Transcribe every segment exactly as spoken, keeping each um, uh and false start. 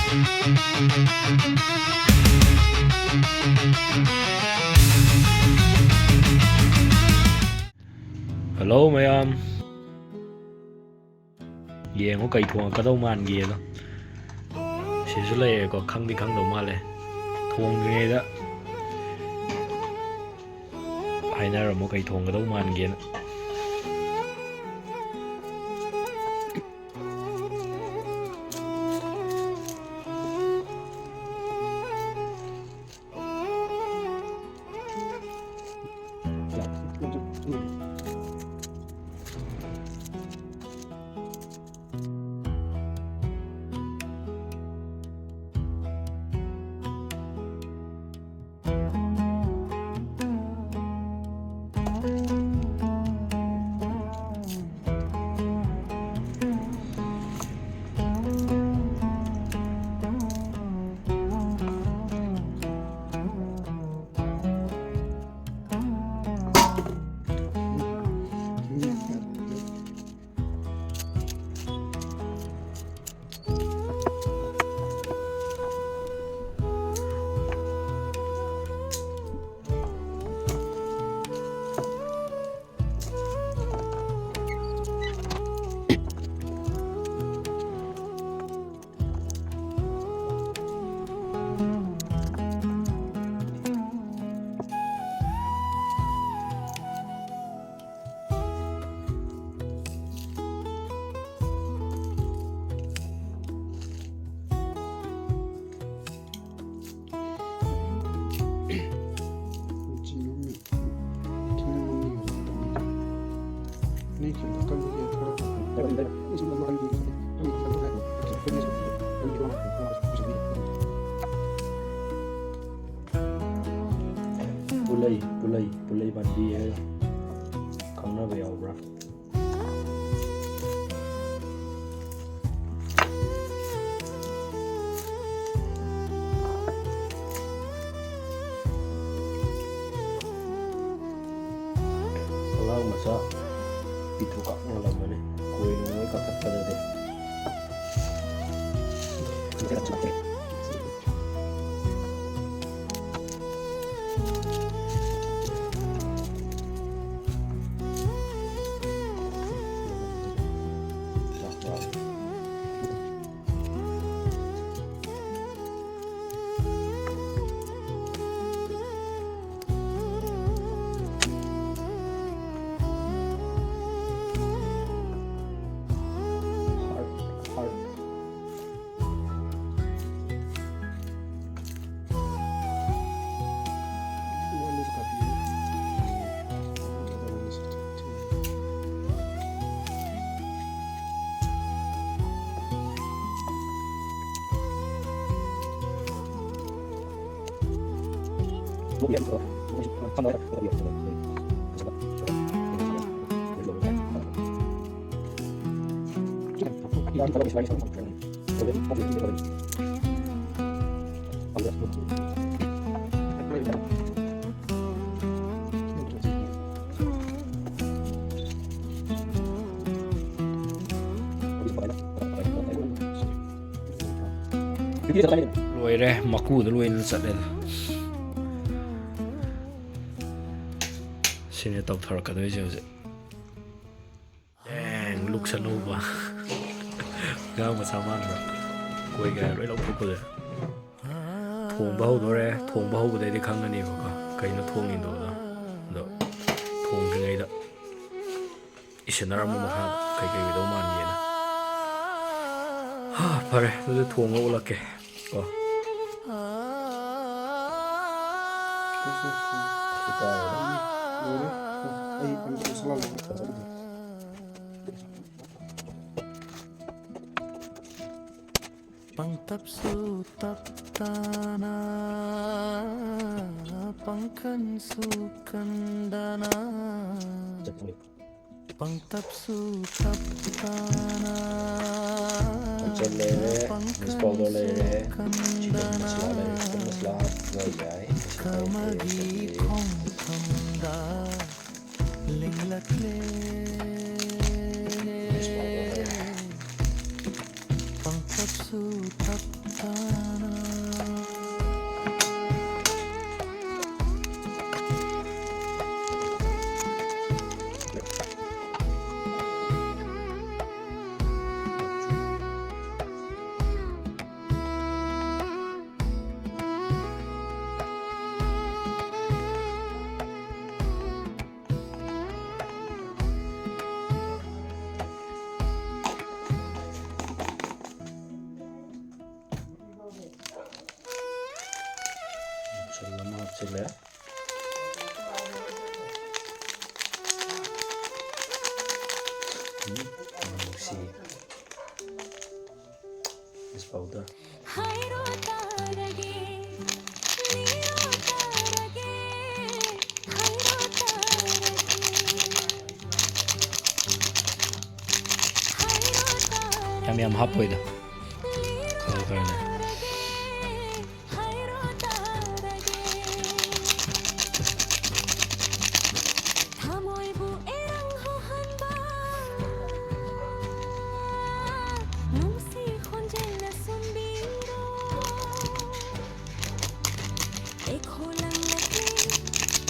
Hello ꯃꯌꯥꯝ, ꯌꯦꯡꯉꯨ ꯀꯩ ꯊꯣꯡꯉꯛꯀꯗꯧ ꯃꯥꯟꯒꯦꯗꯣ꯫ ꯁꯤꯁꯨ ꯂꯩꯔꯦꯀꯣ, ꯈꯪꯗꯤ ꯈꯪꯗꯧ ꯃꯥꯜꯂꯦ꯫ ꯊꯣꯡꯗ꯭ꯔꯤꯉꯩꯗ ꯍꯥꯏꯅꯔꯝꯃꯣ ꯀꯩ ꯊꯣꯡꯒꯗꯧ ꯃꯥꯟꯒꯦꯅ꯫ ꯄꯨꯂꯩ, ꯄꯨꯂꯩ, ꯄꯨꯂꯩ ꯄꯥꯝꯕꯤ ꯍꯥꯏꯔꯣ? ꯈꯪꯅꯕ ꯌꯥꯎꯕ꯭ꯔꯥ? ꯑꯉꯥꯡ ꯃꯆꯥ ꯄꯤꯊꯨ ꯀꯛꯅ ꯂꯝꯕꯅꯤ꯫ ꯀꯣꯏꯅ ꯂꯣꯏ ꯀꯛꯊꯠꯄꯗꯗꯤ꯫ ꯂꯣꯏꯔꯦ, ꯃꯀꯨꯗ ꯂꯣꯏꯅ ꯆꯠꯂꯦꯗ꯫ ꯁꯤꯅꯦ ꯇꯧꯊꯔꯛꯀꯗꯣꯏꯁꯦ ꯍꯧꯖꯤꯛ꯫ ꯑꯦꯡ, ꯂꯨꯛꯁꯟ ꯍꯧꯕ꯫ ꯑꯉꯥꯡ ꯃꯆꯥ ꯃꯥꯟꯕ꯭ꯔꯥ? ꯀꯣꯏꯒ ꯂꯣꯏ ꯂꯧꯊꯣꯛꯄꯁꯦ꯫ ꯊꯣꯡꯕ ꯍꯧꯗꯣꯔꯦ꯫ ꯊꯣꯡꯕ ꯍꯧꯕꯗꯩꯗꯤ ꯈꯪꯉꯅꯦꯕꯀꯣ ꯀꯩꯅꯣ ꯊꯣꯡꯉꯤꯗꯣꯗꯣ꯫ ꯑꯗꯣ ꯊꯣꯡꯗ꯭ꯔꯤꯉꯩꯗ ꯏꯁꯤꯟꯅꯔꯝꯃꯣ ꯃꯈꯥꯗ ꯀꯩꯀꯩ ꯑꯣꯏꯗꯧ ꯃꯥꯟꯒꯦꯅ꯫ ꯍꯥ, ꯐꯔꯦ, ꯑꯗꯨꯗꯤ ꯊꯣꯡꯉ ꯎꯠꯂꯛꯀꯦ ꯀꯣ꯫ ꯁꯤ ꯇꯥꯔꯦ꯫ ꯂꯣꯏꯔꯦ꯫ ꯑꯩ ꯑꯃꯨꯛ ꯆꯠꯂꯝꯃꯒꯦ꯫ ꯄꯪꯇꯞꯁꯨ ꯇꯞꯇꯅ, ꯄꯪꯀꯟꯁꯨ ꯀꯟꯗꯅ, ꯄꯪꯇꯞꯁꯨ ꯇꯞꯇꯅ, ꯃꯆꯜ ꯂꯩꯔꯦ, ꯃꯤꯁ ꯄꯥꯎꯗꯔ ꯂꯩꯔꯦ, ꯆꯤꯀꯟ ꯃꯁꯂꯥ ꯂꯩꯔꯦ, ꯆꯤꯀꯟ ꯃꯁꯂꯥ ꯍꯥꯞꯄ ꯌꯥꯏ, ꯀꯩꯁꯨ ꯀꯥꯏꯗꯦ꯫ ꯀꯃꯒꯤ ꯑꯗꯒꯤ ꯈꯣꯡꯐꯝꯗ ꯂꯤꯡꯂꯛꯂꯦ꯫ ꯃꯤꯁ ꯄꯥꯎꯗꯔ ꯂꯩꯔꯦ꯫ ꯄꯪꯇꯞꯁꯨ ꯃꯆꯜ ꯑꯃ ꯍꯥꯞꯆꯤꯜꯂꯦ꯫ ꯎꯝ, ꯃꯅꯝ ꯅꯨꯡꯁꯤ꯫ Fish powder꯫ ꯍꯥꯏꯔꯣ ꯇꯥꯔꯒꯦ, ꯂꯤꯔꯣ ꯇꯥꯔꯒꯦ, ꯍꯥꯏꯔꯣ ꯇꯥꯔꯒꯦ꯫ ꯍꯥꯏꯔꯣ ꯇꯥꯔꯒꯦ꯫ ꯌꯥꯝ ꯌꯥꯝ ꯍꯥꯞꯄꯣꯏꯗ꯫ ꯈꯔ ꯈꯔꯅꯦ꯫ ꯍꯥꯏꯔꯣ ꯇꯥꯔꯒꯦ꯫ ꯊꯃꯣꯏꯕꯨ ꯑꯦꯔꯪ ꯍꯧꯍꯟꯕ ꯅꯨꯡꯁꯤ ꯈꯣꯟꯖꯦꯜꯅ ꯁꯨꯝꯕꯤꯔꯣ꯫ ꯏꯈꯣ ꯂꯪꯂꯛꯂꯦ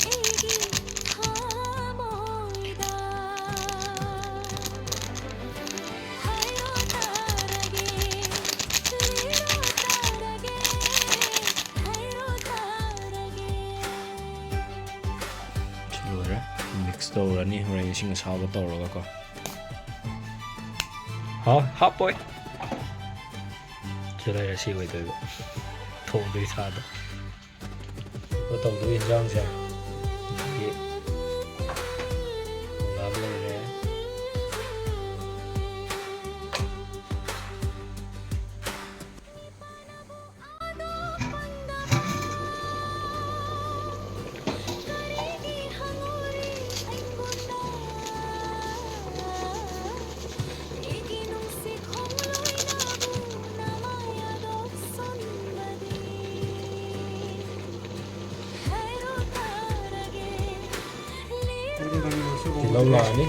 ꯑꯩꯒꯤ ꯊꯃꯣꯏꯗ꯫ ꯍꯥꯏꯔꯣ ꯇꯥꯔꯒꯦ, ꯂꯤꯔꯣ ꯇꯥꯔꯒꯦ, ꯍꯥꯏꯔꯣ ꯇꯥꯔꯒꯦ꯫ ꯁꯤ ꯂꯣꯏꯔꯦ꯫ Mix ꯇꯧꯔꯅꯤ ꯍꯣꯔꯦꯟ ꯏꯁꯤꯡ ꯑꯁꯥꯕ ꯇꯧꯔꯒꯀꯣ꯫ ꯍꯥ? ꯍꯥꯞꯄꯣꯏ꯫ ꯁꯤ ꯂꯩꯔꯦ, ꯁꯤ ꯑꯣꯏꯗꯣꯏꯕ꯫ ꯊꯣꯡꯗꯣꯏ ꯁꯥꯗꯣ꯫ ꯑꯗꯣ ꯇꯧꯗꯣꯏ ꯏꯟꯖꯥꯡꯁꯦ꯫ ꯑꯗꯒꯤ ꯍꯪꯒꯥꯝ ꯂꯩꯔꯦ꯫ ꯇꯤꯜꯍꯧ ꯂꯥꯛꯑꯅꯤ꯫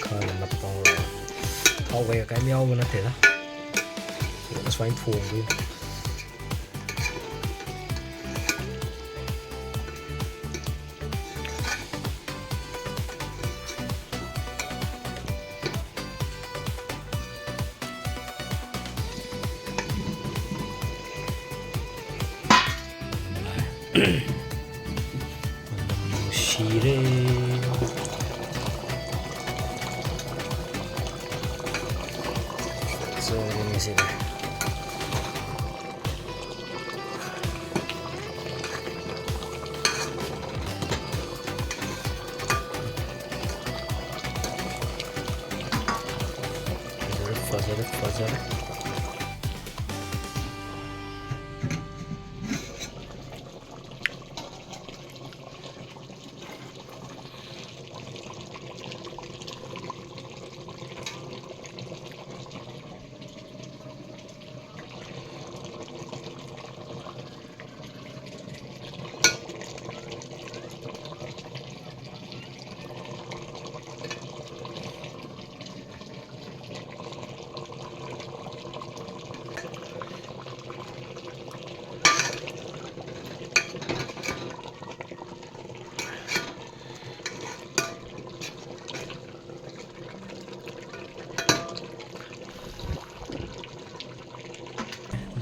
ꯈꯔ ꯅꯞꯄ ꯍꯧꯔꯒ꯫ ꯊꯥꯎ ꯀꯩꯀꯥ ꯀꯩꯝ ꯌꯥꯎꯕ ꯅꯠꯇꯦꯗ꯫ ꯐꯖꯅ ꯁꯨꯃꯥꯏꯅ ꯊꯣꯡꯗꯣꯏꯅꯤ꯫ ꯃꯅꯝ ꯅꯨꯡꯁꯤꯔꯦ꯫ ꯐꯖꯔꯦꯅꯦ ꯁꯤꯗꯤ꯫ ꯐꯖꯔꯦ, ꯐꯖꯔꯦ, ꯐꯖꯔꯦ꯫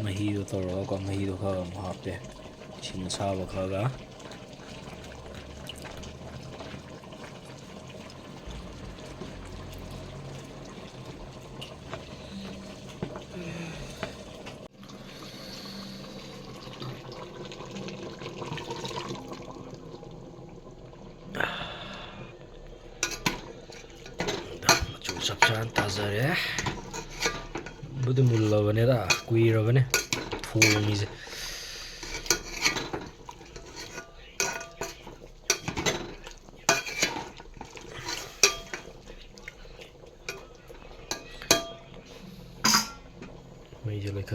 ꯃꯍꯤꯗꯣ ꯇꯧꯔꯒꯀꯣ, ꯃꯍꯤꯗꯣ ꯈꯔ ꯑꯃꯨꯛ ꯍꯥꯞꯄꯦ, ꯏꯁꯤꯡ ꯑꯁꯥꯕ ꯈꯔꯒ꯫ ꯃꯆꯨ ꯆꯞ ꯆꯥꯅ ꯇꯥꯖꯔꯦ꯫ ꯕꯨꯗꯤ ꯃꯨꯜꯂꯕꯅꯦꯗ, ꯀꯨꯏꯔꯕꯅꯦ ꯊꯣꯡꯉꯤꯁꯦ꯫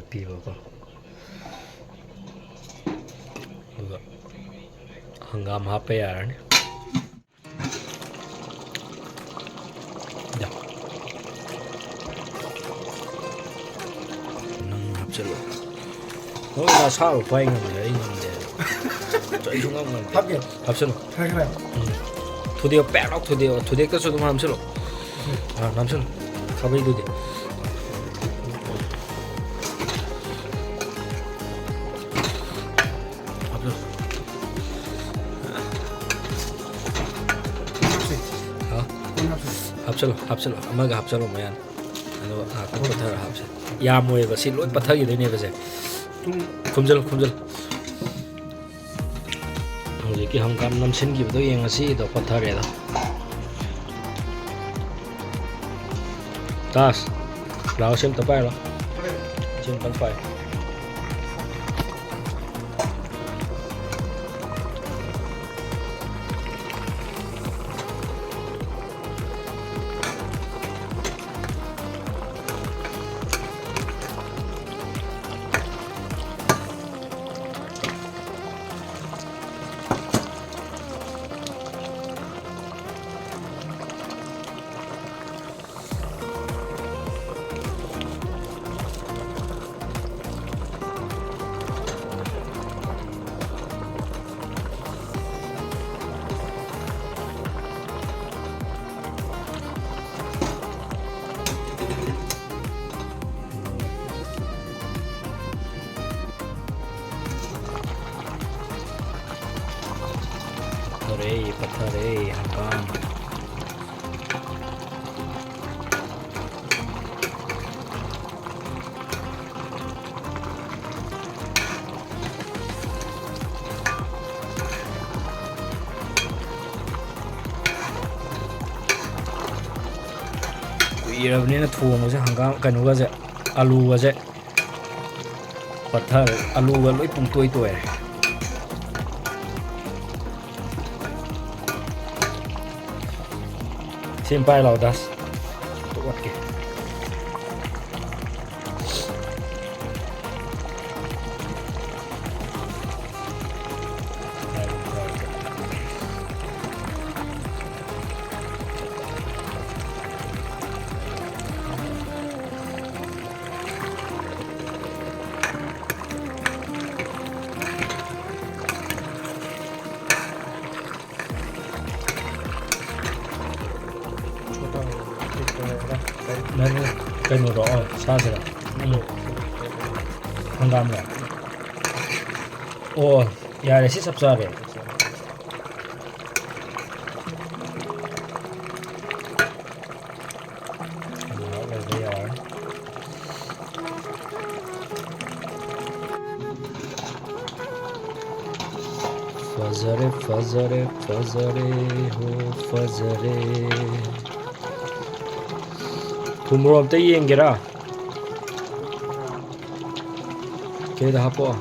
ꯄꯤꯕꯀꯣ꯫ ꯑꯗꯨꯒ ꯍꯪꯒꯥꯝ ꯍꯥꯞꯄ ꯌꯥꯔꯅꯤ꯫ ꯌꯥ꯫ ꯅꯪ ꯍꯥꯞꯆꯤꯜꯂꯣ꯫ ꯅꯣꯏ ꯑꯁꯥꯕ ꯄꯥꯏ ꯉꯝꯗꯦ, ꯑꯩ ꯉꯝꯗꯦ꯫ ꯑꯩ ꯁꯨꯡꯉꯝ ꯉꯝꯗꯦ꯫ ꯍꯥꯞꯀꯦ? ꯍꯥꯞꯆꯤꯜꯂꯣ꯫ ꯈꯔ ꯈꯔ꯫ ꯎꯝ꯫ ꯊꯨꯗꯦꯛꯑꯣ, ꯄꯦꯛ ꯂꯥꯎ ꯊꯨꯗꯦꯛꯑꯣ꯫ ꯊꯨꯗꯦꯛꯇꯁꯨ ꯑꯗꯨꯝ ꯍꯥꯞꯆꯤꯜꯂꯣ꯫ ꯑꯥ, ꯅꯝꯁꯤꯜꯂꯨ꯫ ꯈꯥꯕꯩꯗꯨꯗꯤ꯫ ꯍꯥꯞꯆꯤꯜꯂꯨ꯫ ꯍꯥ? ꯍꯥꯞꯆꯤꯜꯂꯨ, ꯍꯥꯞꯆꯤꯜꯂꯨ꯫ ꯑꯃꯒ ꯍꯥꯞꯆꯤꯜꯂꯨ ꯃꯌꯥꯟ꯫ ꯑꯗꯨꯒ ꯉꯥꯏꯍꯥꯛꯇꯪ ꯄꯠꯊꯔ ꯍꯥꯞꯁꯦ꯫ ꯌꯥꯝꯃꯣꯏꯕ, ꯁꯤ ꯂꯣꯏ ꯄꯠꯊꯈꯤꯗꯣꯏꯅꯦꯕ ꯁꯦ꯫ ꯈꯨꯝꯖꯤꯜꯂꯨ, ꯈꯨꯝꯖꯤꯜꯂꯨ꯫ ꯍꯧꯖꯤꯛꯀꯤ ꯍꯪꯒꯥꯝ ꯅꯝꯁꯤꯟꯈꯤꯕꯗꯣ ꯌꯦꯡꯉꯁꯤ, ꯑꯗꯣ ꯄꯠꯊꯔꯦꯗꯣ꯫ ꯇꯥꯖ, ꯂꯥꯛꯑꯣ, ꯁꯤ ꯑꯝꯇ ꯄꯥꯏꯔꯣ꯫ ꯁꯤ ꯑꯝꯇꯪ ꯄꯥꯏ꯫ ꯄꯠꯊꯔꯦ, ꯄꯠꯊꯔꯦ ꯍꯪꯒꯥꯝ꯫ ꯀꯨꯏꯔꯕꯅꯤꯅ ꯊꯣꯡꯕꯁꯦ, ꯍꯪꯒꯥꯝ, ꯀꯩꯅꯣꯒꯁꯦ, ꯑꯂꯨꯒꯁꯦ ꯄꯠꯊꯔꯦ, ꯑꯂꯨꯒ ꯂꯣꯏ ꯄꯨꯡꯇꯣꯏ ꯇꯣꯏꯔꯦ꯫ ꯁꯤ ꯑꯃ ꯄꯥꯏ ꯂꯥꯎ, ꯗꯥꯁ꯫ ꯑꯣꯠꯀꯦ꯫ ꯀꯩꯅꯣꯗꯣ, ꯑꯣ, ꯁꯥꯁꯤꯔ? ꯎꯝ. ꯍꯪꯒꯥꯝꯂꯣ? ꯑꯣ, ꯌꯥꯔꯦ, ꯁꯤ ꯆꯞ ꯆꯥꯔꯦ꯫ ꯉꯥꯏꯍꯥꯛ ꯂꯩꯔꯒ ꯌꯥꯔꯅꯤ꯫ ꯐꯖꯔꯦ, ꯐꯖꯔꯦ, ꯐꯖꯔꯦ, ꯍꯣ, ꯐꯖꯔꯦ꯫ ꯊꯨꯝ ꯃꯣꯔꯣꯛ ꯑꯝꯇ ꯌꯦꯡꯒꯦꯔꯥ? ꯀꯩꯗ ꯍꯥꯞꯄꯛꯑꯣ?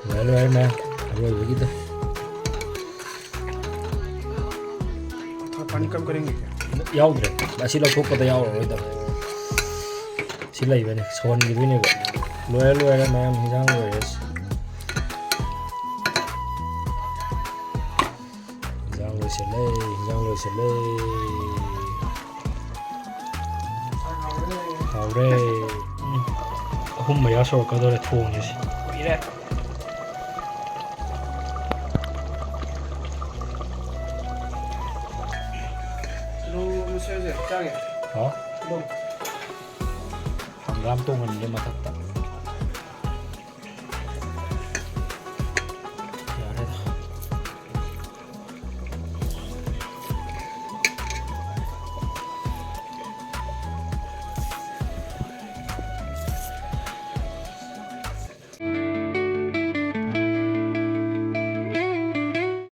ꯂꯣꯏꯔꯦ, ꯂꯣꯏꯔꯦ, ꯃꯌꯥꯝ꯫ ꯑꯔꯣꯏꯕꯒꯤꯗꯣ꯫ ꯄꯥꯅꯤ ꯀꯝ ꯀꯔꯦꯡꯒꯦ? ꯌꯥꯎꯗ꯭ꯔꯦ꯫ ꯑꯁꯤ ꯂꯧꯊꯣꯛꯄꯗ ꯌꯥꯎꯔꯔꯣꯏꯗꯕ꯫ ꯁꯤ ꯂꯩꯕꯅꯤ, ꯁꯧꯍꯟꯈꯤꯗꯣꯏꯅꯦꯕ꯫ ꯂꯣꯏꯔꯦ, ꯂꯣꯏꯔꯦ, ꯃꯌꯥꯝ, ꯍꯤꯟꯖꯥꯡ ꯂꯣꯏꯔꯦ꯫ ꯍꯤꯟꯖꯥꯡ ꯂꯣꯏꯁꯤꯜꯂꯦ, ꯍꯤꯟꯖꯥꯡ ꯂꯣꯏꯁꯤꯜꯂꯦ꯫ ꯍꯥꯎꯔꯦ꯫ ꯎꯝ꯫ ꯑꯍꯨꯝ ꯃꯌꯥ ꯁꯧꯔꯛꯀꯗꯧꯔꯦ ꯊꯣꯡꯉꯤꯁꯦ꯫ ꯀꯨꯏꯔꯦ꯫ ꯅꯣꯡ ꯑꯃ ꯁꯦꯝꯁꯦ, ꯆꯥꯒꯦ꯫ ꯍꯥꯎ꯫ ꯅꯣꯡ꯫ ꯍꯪꯒꯥꯝ ꯇꯣꯡꯍꯟꯒꯦ ꯃꯊꯛꯇ꯫